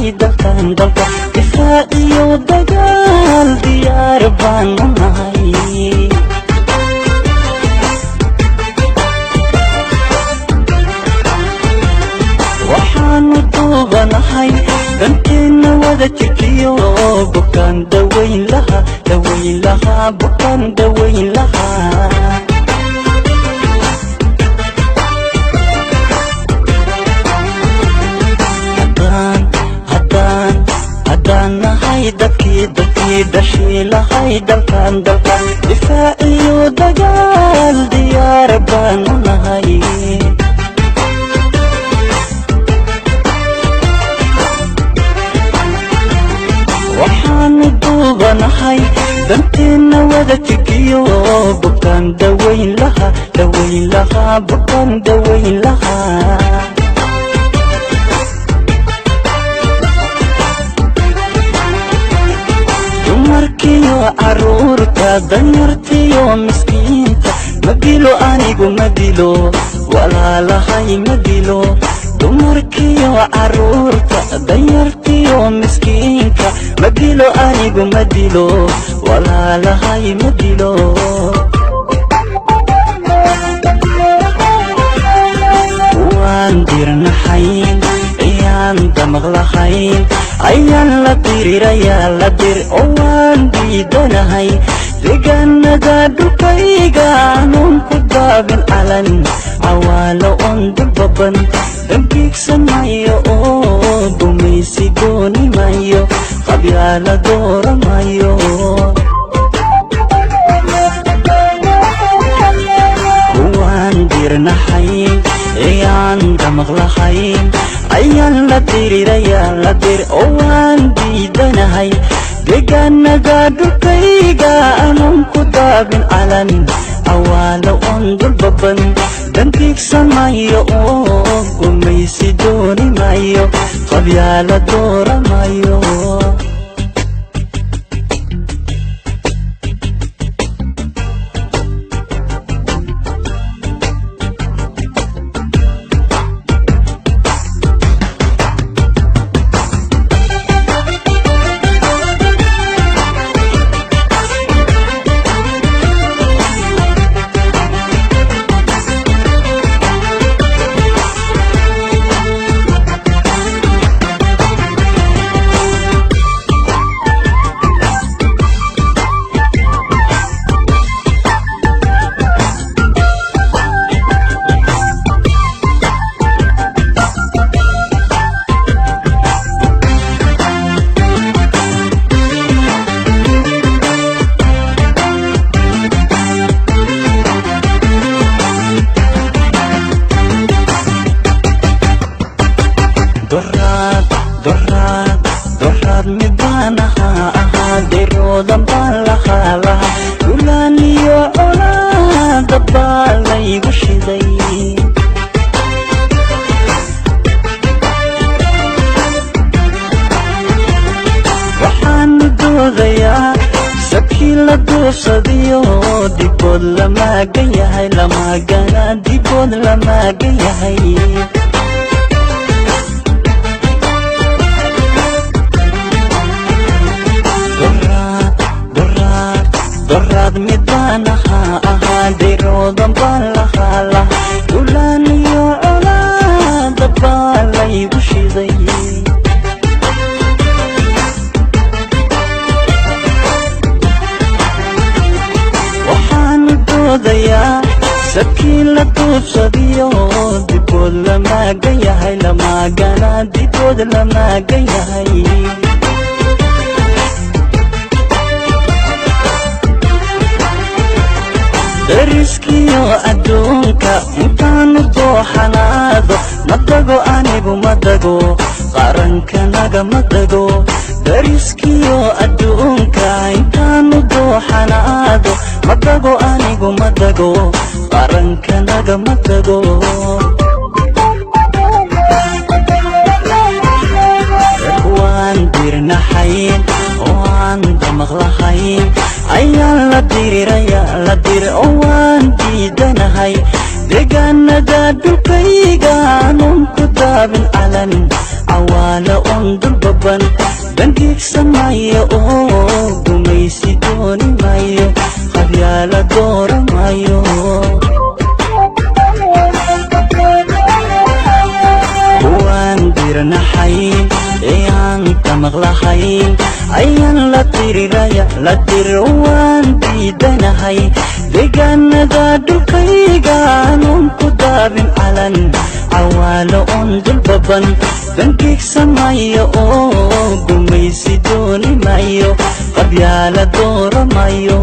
nahay dalkan dalka difaac iyo dagaal diyaar baanu nahay. Waxaanu duubanahay danteenna wada jirkiyo bukaan dawayn lahaa, dawayn lahaa, bukaan dawayn lahaa. Haddaan haddaan haddaan nahay dadkii dadkii dhashii lahay dalkan dalka difaac iyo dagaal diyaar baanu nahay. Waxaanu duubanahay danteenna wada jirkiyo bukaan dawayn lahaa, dawayn lahaa, bukaan dawayn lahaa. Dumarkiyo caruurta, danyartiyo miskiinta ma dilo anigu, ma dilo walaalahay, ma dilo. Dumarkiyo caruurta, danyartiyo miskiinka ma dilo anigu, ma dilo walaalahay, ma dilo. Waan dirnaxayn ayaan damaq lahayn ayaan la dirirayaa la dir oo waan diidanahay deegaanada dhulkayga anuun ku daabin calan cawaalo oon dulbaban dangiigsanayo oo gumaysi gooni mayo qabyaala dooramayo. Kuwaan dirnaxayn ayaan damaq lahayn ayaan la dirirayaa la dir oo waan diidanahay deegaanada dhulkayga anuun ku daabin calan cawaalo oon dulbaban dantiigsamayo oo gumaysi dooni mayo qabyaala dooramayo. Doraad doraad doraad mid baan ahaa ahaa deroodan baan lahaa lahaa dhulaaniyo colaada baa laygu shiday. Waxaanu doodayaa sabkii la duufsadiyo dibood lamaagan yahay, lamaagana dibood lamaagan yahay. Doraad doraad doraad mid baan ahaa ahaa deroodan baan lahaa lahaa dhulaaniyo colaada baa laygu shiday. Waxaanu doodayaa sabkii la duufsadiyo dibood lamaagan yahay, lamaagana dibood lamaagan yahay. Dariskiyo adduunka intaanu dooxanaado ma dago anigu, ma dago qarankanaga, ma dago. Dariskiyo adduunka intaanu dooxanaado ma dago anigu, ma dago qarankanaga, ma dago. Waan dirnaxayn oo aan damaq lahayn ayaan la dirirayaa la dir oo waan diidanahay deegaanada dhulkayga aanun ku daabin calan cawaalo oon dulbaban. dulbaban dangiigsamaayo oo gumaysi dooni maayo, qabyaala dooramayo. Kuwaan dirnaxayn ee aan tamaqlahayn ayaan la tiriraya la tir, waan diidanahay deegaanada dhulkayga anuun ku daabin calan cawaalo on dulbaban dangiigsamaayo oo gumaysi dooni maayo, qabyaala dooramayo.